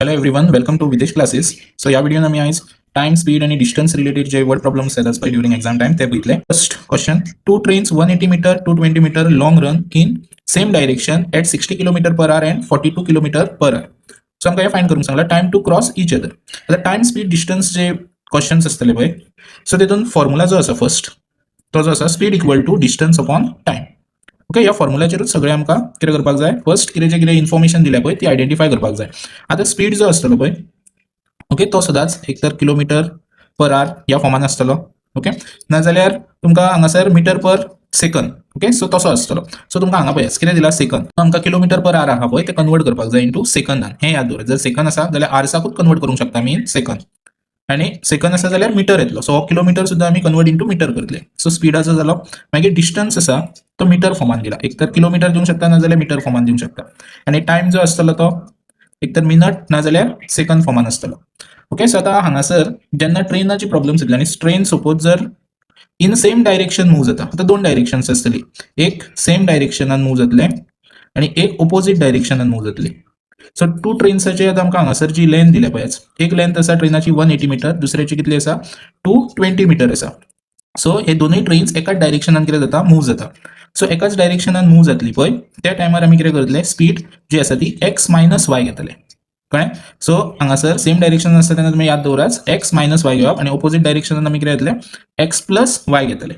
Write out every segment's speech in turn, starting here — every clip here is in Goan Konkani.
Hello everyone, welcome to Videsh Classes. So ह्या व्हिडिओन आमी आयज टायम, स्पीड आणि डिस्टन्स रिलेटेड जे वर्ड प्रॉब्लेम्स येतात पळय ड्युरिंग एक्झाम टायम ते पळयतले. First question: two trains 180 meter, 220 meter long run in same direction at 60 kilometer per hour and 42 kilometer per hour. So आमकां हें फायंड करूंक सांगला, time to cross each other. आतां टायम, स्पीड, डिस्टन्स जे क्वेश्चन्स आसतले पळय, सो तितून फॉर्मुला जो आसा फर्स्ट, तो जो आसा speed equal to distance upon time, okay? ह्या फॉर्मुलाचेरूच सगळें आमकां कितें करपाक जाय? फर्स्ट कितें जें कितें इन्फॉर्मेशन दिल्या पळय, ती आयडेंटिफाय करपाक जाय. आतां स्पीड जो आसतलो पळय, ओके, तो सदांच एक तर किलोमिटर पर आवर ह्या फॉर्मान आसतलो, ओके, नाजाल्यार तुमकां हांगासर meter per second, okay, so तसो आसतलो. सो तुमकां हांगा पळयात कितें दिला, सेकंड. आमकां किलोमिटर पर आवर आहा पळय, ते कन्वर्ट करपाक जाय इंटू सेकंदान. हें याद दवर, जर सेकंद आसा जाल्यार आर्साकूच कन्वर्ट करूंक शकता आमी इन सेकंद आनी सेकंद आसा जाल्यार मिटर येतलो. सो हो किलोमिटर सुद्दां आमी कन्वर्ट इंटू मिटर करतले. सो स्पिडाचो जालो. मागीर डिस्टन्स आसा तो मिटर फॉर्मान दिला, एक तर किलोमिटर दिवंक शकता, नाजाल्यार मिटर फॉर्मान दिवंक शकता. आनी टायम जो आसतलो तो एक तर मिनट नाजाल्यार सेकंद फॉर्मान आसतलो, ओके? सो आतां हांगासर जेन्ना ट्रेनाची प्रॉब्लम्स येतली आनी ट्रेन सपोज जर इन सेम डायरेक्शन मूव जाता, आतां दोन डायरेक्शन्स आसतली, एक सेम डायरेक्शनान मूव जातले आनी एक ओपोजीट डायरेक्शनान मूव जातली. सो टू ट्रेन्साची आतां आमकां हांगासर जी लेंथ दिल्या पळयात, एक लेंथ आसा ट्रेनाची 180 मिटर, दुसऱ्याची कितली आसा? 220 मिटर आसा. सो हे दोनूय ट्रेन्स एकाच डायरेक्शनान कितें जाता? मूव जाता. सो एकाच डायरेक्शनान मूव जातली पळय, त्या टायमार आमी कितें करतले? स्पीड जी आसा ती एक्स मायनस वाय घेतले, कळ्ळें? सो हांगासर सेम डायरेक्शन आसता तेन्ना तुमी याद दवरात, एक्स मायनस वाय घेवप आनी ओपोजीट डायरेक्शनान आमी कितें घेतले? एक्स प्लस वाय घेतले.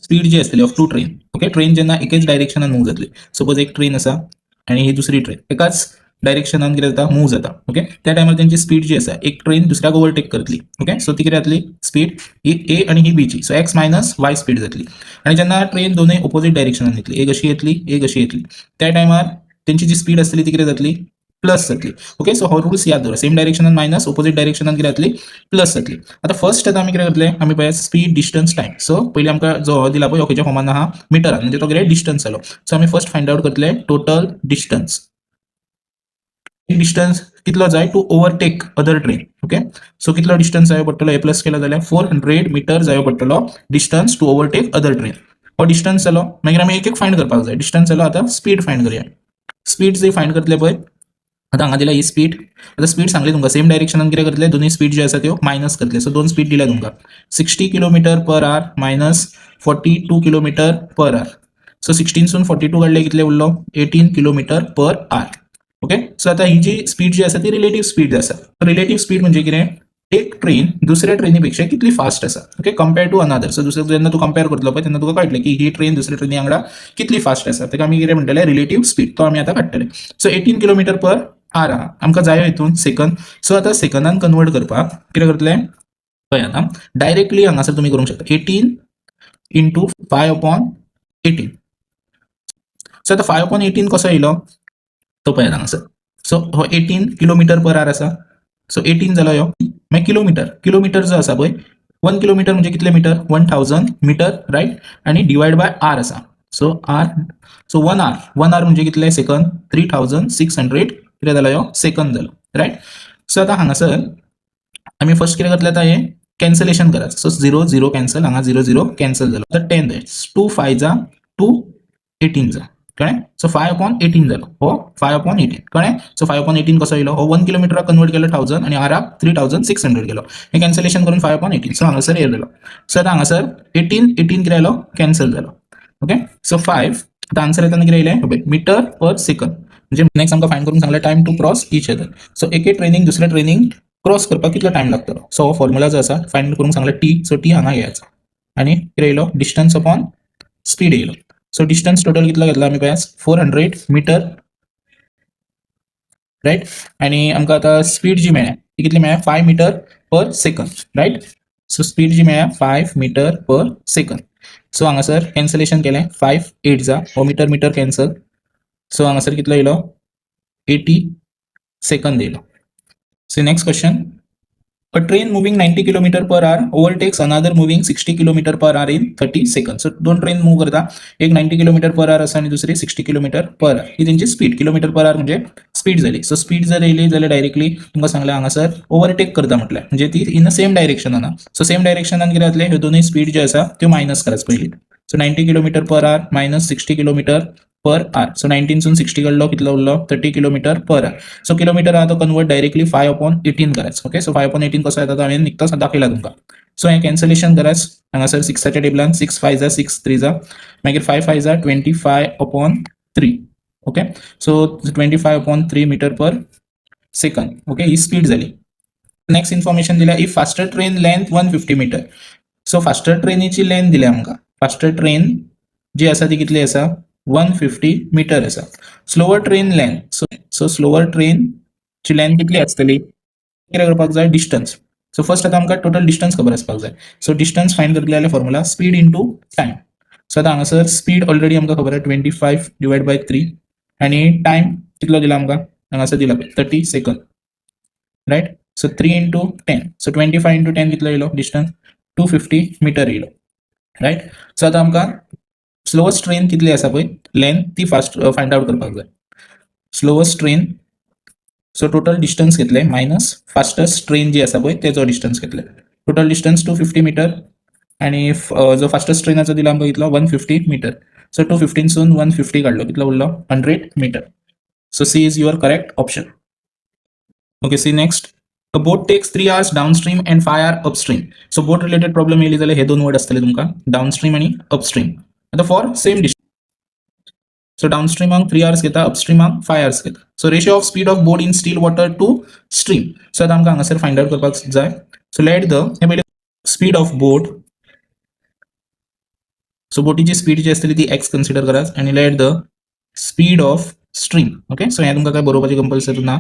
स्पीड जी आसतली of two train, okay, train जेन्ना एकेच डायरेक्शनान मूव जातली, सपोज एक ट्रेन आसा आनी ही दुसरी ट्रेन एकाच डायरेक्शनान कितें जाता? मूव जाता, ओके? त्या टायमार तेंची स्पीड जी आसा, एक ट्रेन दुसऱ्याक ओवरटेक करतली, ओके? सो ती कितें जातली? स्पीड ही ए आनी ही बीची, so x minus y speed जातली. आनी जेन्ना ट्रेन दोनूय ओपोजीट डायरेक्शनान येतली, एक अशी येतली, एक अशी येतली, त्या टायमार तेंची जी स्पीड आसतली ती कितें जातली? प्लस जातली, ओके? सो हो रुल्स याद दवर, सेम डायरेक्शनान मायनस, ओपोजीट डायरेक्शनान कितें जातली? प्लस जातली. आतां फर्स्ट आतां आमी कितें करतले? आमी पळयात स्पीड, डिस्टन्स, टायम. सो पयलीं आमकां जो हो दिला पळय, हो खंयच्या फॉर्मान आहा? मिटरान, म्हणजे तो कितें? डिस्टन्स जालो. सो आमी फर्स्ट फायंड आउट करतले टोटल डिस्टन्स. डिस्टन्स कितलो जाय to overtake other train, okay? So कितलो डिस्टन्स जायो पडटलो? हे प्लस केलो जाल्यार 400 मिटर जायो पडटलो distance to overtake other train. हो डिस्टन्स जालो. मागीर आमी एक एक फायंड करपाक जाय. डिस्टन्स जालो, आतां स्पीड फायंड करया. स्पीड जी फायंड करतले पळय, आतां हांगा दिला ही स्पीड. आतां स्पीड सांगली तुमकां, सेम डायरेक्शनान कितें करतले? दोनूय स्पीड ज्यो आसा त्यो मायनस करतले. सो दोन स्पीड दिल्या तुमकां, 60 kilometer per hour minus 42 kilometer per hour. So 60सून 42 काडले, कितले उरलो? 18 kilometer per hour, okay? So आतां ही जी स्पीड जी आसा ती रिलेटीव स्पीड आसा. रिलेटीव स्पीड म्हणजे कितें? एक ट्रेन दुसऱ्या ट्रेनी पेक्षा कितली फास्ट आसा, okay, compare to another. So दुसऱ्या जेन्ना तूं कंपेर करतलो पळय, तेन्ना तुका कळटलें की ही ट्रेन दुसऱ्या ट्रेनी वांगडा कितली फास्ट आसा. ताका आमी कितें म्हणटले? Relative speed. तो आमी आतां काडटले. So 18 kilometer per hour आहा, आमकां जायो हितून सेकंद. सो आतां सेकंदान कन्वर्ट करपाक कितें करतले पळय, आतां डायरेक्टली हांगासर तुमी करूंक शकता, 18 into 5 upon 18. So आतां 5 अपॉन 18 कसो येयलो तो पळयात हांगासर. सो हो 18 किलोमिटर पर आवर आसा, सो 18 जालो ह्यो. मागीर किलोमिटर, किलोमिटर जो आसा पळय, 1 किलोमिटर म्हणजे कितले मिटर? 1000 meter, right? आनी डिवायड बाय are आसा, so hour, so 1 hour. 1 hour म्हणजे कितले सेकंद? 3600. कितें जालो ह्यो? सेकंद जालो, रायट? सो आतां हांगासर आमी फर्स्ट कितें करतले? आतां हें कॅन्सलेशन करात. सो झिरो झिरो कॅन्सल, हांगा झिरो झिरो कॅन्सल जालो. आतां 10, 2 5 जा, 2 18 जा, कळ्ळें? सो 5 अपॉन 18 जालो हो, 5 अपॉन 18, कळ्ळें? सो 5 अपॉन 18 कसो येयलो? हो 1 किलोमिटराक कन्वर्ट केलो 1000 आनी आराक 3600 केलो. हें कॅन्सलेशन करून 5 अपॉन 18. सो हांगासर येयलो. सो आतां हांगासर 18 18 कितें जालो? कॅन्सल जालो, ओके? सो 5. आतां आन्सर येतना कितें येयलें? Metre per second. म्हणजे नेक्स्ट आमकां फायंड करूंक सांगलें time to cross each other. So एके ट्रेनीक दुसऱ्या ट्रेनीक क्रॉस करपाक कितलो टायम लागतलो? सो हो फॉर्मुला जो आसा, फायंड करूंक सांगलें टी. सो टी हांगा घेयाचो आनी कितें येयलो? डिस्टन्स अपॉन स्पीड येयलो. सो डिस्टन्स टोटल कितलो घेतला आमी पळयात, 400 मिटर, रायट? आनी आमकां आतां स्पीड जी मेळ्ळ्या ती कितली मेळ्ळ्या? 5 meter per second, right? So speed जी मेळ्ळ्या 5 meter per second. So हांगासर कॅन्सलेशन केलें, 5 8 जा, हो मिटर मिटर कॅन्सल. सो हांगासर कितलो येयलो? 80 सेकंद येयलो. So next question: A train moving 90 km per hour overtakes another moving 60 km per hour in 30 seconds. So दोन ट्रेन मूव्ह करता, एक 90 किलोमीटर पर आवर आसा आनी दुसरी 60 किलोमीटर पर आवर. ही तेंची स्पीड, किलोमीटर पर आवर म्हणजे स्पीड जाली. सो स्पीड जर येयली जाल्यार डायरेक्टली तुमकां सांगलें हांगासर ओवरटेक करता म्हटल्यार म्हणजे ती इन अ सेम डायरेक्शनान. सो सेम डायरेक्शनान कितें जातलें? ह्यो दोनूय स्पीड ज्यो आसा त्यो मायनस कराच पयलीं. So 90 kilometer per hour minus 60 kilometer per per hour. So 19सून 60 काडलो, कितलो उरलो? 30 kilometer per hour. So kilometer आहा तो convert directly 5 upon 18 करायचं. Okay, so 5 upon 18 कसो येता तो हांवें निकतोच दाखयला तुमकां. सो हें कॅन्सलेशन कराच. हांगासर सिक्साच्या टेबलान six five za, six three za, मागीर five five za 25 upon 3. Okay, so 25 upon 3 meter per second. Okay, ही स्पीड जाली. नेक्स्ट इन्फॉर्मेशन दिल्या, if faster train length 150 meter. So faster ट्रेनीची लेंथ दिल्या आमकां. फास्टर ट्रेन जी आसा ती कितली आसा? 150 मिटर आसा. Slower train length, so slower ट्रेनची लेंथ कितली आसतली? कितें करपाक जाय? डिस्टन्स. सो फर्स्ट आतां आमकां टोटल डिस्टन्स खबर आसपाक जाय. सो डिस्टन्स फायंड करतले जाल्यार formula speed into time. So आतां हांगासर स्पीड ऑलरेडी आमकां खबर आहे, 25 divide by three. आनी टायम कितलो दिला आमकां? हांगासर दिला 30 second, right? So three into 10. So 25 into 10 कितलो येयलो? डिस्टन्स 250 मिटर येयलो, रायट? सो आतां आमकां स्लोवस्ट ट्रेन कितली आसा पळय लेंथ, ती फास्ट फायंड आउट करपाक जाय. Slowest train, so total distance घेतले मायनस फास्टस्ट ट्रेन जी आसा पळय तेजो डिस्टन्स घेतले. Total distance 250 meter आनी जो फास्टस्ट ट्रेनाचो दिला आमकां कितलो? 150 meter. So to फिफ्टीनसून 150 काडलो, कितलो उरलो? 100 meter. So C is your correct option. Okay, see next. A boat takes 3 hours downstream and 5 hour upstream. So boat related problem येयली जाल्यार हे दोन वर्ड आसतले तुमकां, डाउनस्ट्रीम आनी अपस्ट्रीम. आतां फॉर सेम डिस्टन्स. सो डाउनस्ट्रीमाक 3 आवर्स घेता, अपस्ट्रीमाक 5 आवर्स घेता. So ratio of speed of boat in still water to stream. So आतां आमकां हांगासर फायंड आउट करपाक जाय. सो let the हे पयलीं स्पीड ऑफ बोट. सो बोटीची स्पीड जी आसतली ती एक्स कन्सिडर करात आनी let the speed of stream. Okay, so हें तुमकां काय बरोवपाची कंपल्सरी ना.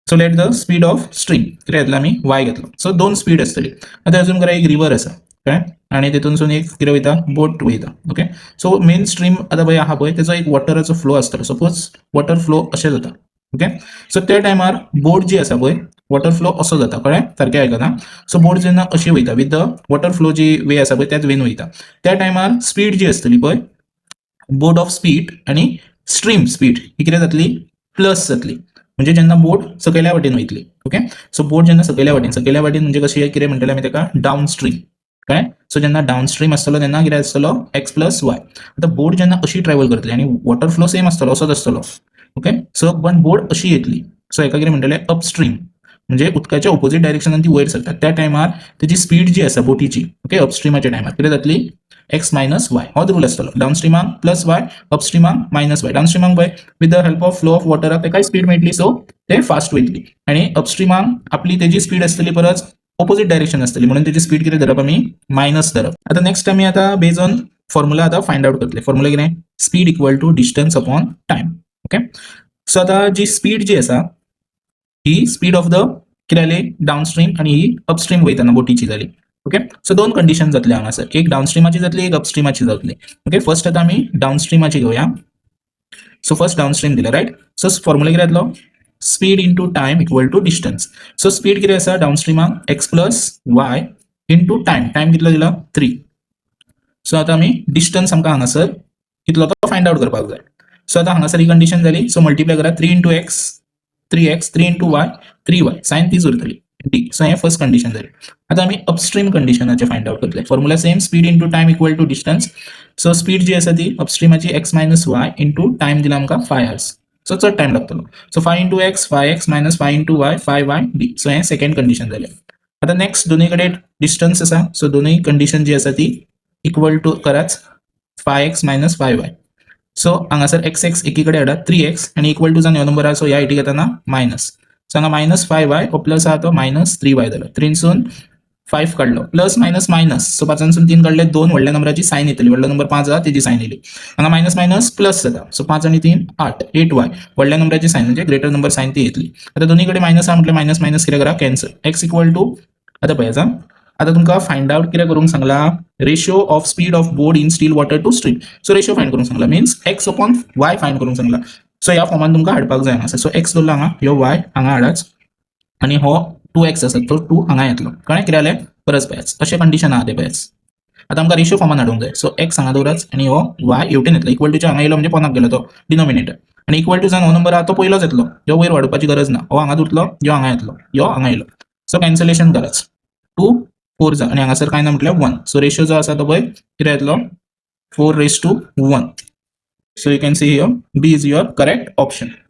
So let the speed of stream कितें घेतला आमी? वाय घेतलो. सो दोन स्पीड आसतली. आतां अजून करा, एक रिवर आसा, कळ्ळें? आनी तितूनसून एक कितें वयता? बोट वयता. ओके, सो मेन स्ट्रीम आतां पळय आहा पळय, तेजो एक वॉटराचो फ्लो आसतलो. सपोज वॉटर फ्लो अशें जाता. ओके, सो त्या टायमार बोट जी आसा पळय, वॉटर फ्लो असो जाता, कळ्ळें? सारकें आयकना. सो बोट जेन्ना अशी वयता, विथ the water flow जी वे आसा पळय त्याच वेन वयता, त्या टायमार स्पीड जी आसतली पळय, बोट ऑफ स्पीड आनी स्ट्रीम स्पीड ही कितें जातली? प्लस जातली. म्हणजे जेन्ना बोट सकयल्या वाटेन वयतली. ओके, सो बोट जेन्ना सकयल्या वाटेन, सकयल्या वाटेन म्हणजे कशी, कितें म्हणटले आमी ताका? डावन स्ट्रीम, कळ्ळें? सो जेन्ना डावन स्ट्रीम आसतलो तेन्ना कितें आसतलो? X plus y. आतां बोट जेन्ना अशी ट्रॅवल करतली आनी वॉटर फ्लो सेम आसतलो, असोच आसतलो. ओके, सो पण बोट अशी येतली. सो हेका कितें म्हणटले? अपस्ट्रीम. म्हणजे उदकाच्या ऑपोजीट डायरेक्शनान ती वयर सरता. त्या टायमार तेजी स्पीड जी आसा बोटीची, ओके, अपस्ट्रीमाच्या टायमार कितें जातली? X minus Y. होच रूल आसतलो. डावन स्ट्रीमाक प्लस वाय, अपस्ट्रीमाक मायनस वाय. डावन स्ट्रीमाक पळय, with the help of flow of वॉटराक तेकाय स्पीड मेळटली, सो ते फास्ट वयतली. आनी अपस्ट्रीमाक आपली तेजी स्पीड आसतली, परत ऑपोजीट डायरेक्शन आसतली, म्हणून तेजी स्पीड कितें धरप आमी? मायनस धरप. आतां नेक्स्ट आमी आतां बेज ऑन फॉर्मुला आतां फायंड आउट करतले. फॉर्मुला कितें? Speed equal to distance upon time. Okay, so आतां जी स्पीड जी आसा ही स्पीड ऑफ the कितें जाली? Down stream. आनी ही अपस्ट्रीम वयतना बोटीची जाली. ओके, सो दोन कंडिशन जातले हांगासर, एक डावन स्ट्रीमाची जातली, एक अपस्ट्रीमाची जातली. ओके, फर्स्ट आतां आमी डावन स्ट्रीमाची घेवया. सो फर्स्ट डावन स्ट्रीम दिले, रायट? सो फॉर्मुला कितें येतलो? Speed into time equal to distance. So speed कितें आसा down स्ट्रीमाक? X plus y into time. Time कितलो दिला? थ्री. सो आतां आमी डिस्टन्स आमकां हांगासर कितलो तो फायंड आउट करपाक जाय. सो आतां हांगासर ही कंडिशन जाली. सो मल्टिप्लाय करा, three into x three x, three into y three y, sign तीच उरतली, डी. सो हें फर्स्ट कंडिशन जालें. आतां आमी अपस्ट्रीम कंडिशनाचें फायंड आउट करतले. Formula same, speed into time equal to distance. So speed जी आसा ती अपस्ट्रीमाची x minus y into time दिला आमकां 5 आवर्स, सो चड टायम लागतलो. So five into x five x minus five into y five y d. So हें सेकंड कंडिशन जालें. आतां नेक्स्ट, दोनूय कडेन डिस्टन्स आसा, सो दोनूय कंडिशन जी आसा ती इक्वल टू कराच, five x minus five y. So हांगासर एक्स एक्स एकी कडेन हाडा, थ्री एक्स, आनी इक्वल टू जावन ह्यो नंबर आसा, सो ह्या सायडीक येताना मायनस. सो हांगा मायनस फायव वाय, हो प्लस आहा तो मायनस थ्री वाय जालो. थ्रीनसून फायव काडलो, प्लस मायनस मायनस, सो पांचांसून तीन काडले दोन, व्हडल्या नंबराची सायन येतली. व्हडलो नंबर पांच आहा, तेजी सायन येयली. हांगा मायनस मायनस प्लस जाता. सो पांच आनी तीन आठ, एट वाय. व्हडल्या नंबराची सायन म्हणजे ग्रेटर नंबर सायन ती येतली. आतां दोन्ही कडेन मायनस आहा म्हटल्यार मायनस मायनस कितें करा? कॅन्सल. एक्स इक्वल टू, आतां पळयात, आतां तुमकां फायंड आउट कितें करूंक सांगला? Ratio of speed of boat in still water to stream. So ratio find करूंक सांगला, means x upon y find करूंक सांगला. सो ह्या फॉर्मान तुमकां हाडपाक जाय हांगासर. सो एक्स दवरला हांगा, ह्यो वाय हांगा हाडाच आनी हो टू एक्स आसा तो टू हांगा येतलो. कळ्ळें कितें जालें? परत पळयात, अशें कंडिशन आहा तें पळयात. आतां आमकां रेशियो फॉर्मान हाडूंक जाय. सो एक्स हांगा दवराच आनी हो वाय हेवटेन येतलो. इक्वल टूच्या हांगा येयलो म्हणजे पोनाक गेलो तो डिनोमिनेटर. आनी इक्वल टू जावन हो नंबर आहा तो पयलोच येतलो, ह्यो वयर वाडोवपाची गरज ना. हो हांगा उरतलो, ह्यो हांगा येतलो, ह्यो हांगा येयलो. सो कॅन्सलेशन कराच. टू फोर जा आनी हांगासर कांय ना म्हटल्यार वन. सो रेशियो जो आसा तो पळय कितें येतलो? 4 raise to 1. So you can see here B is your correct option.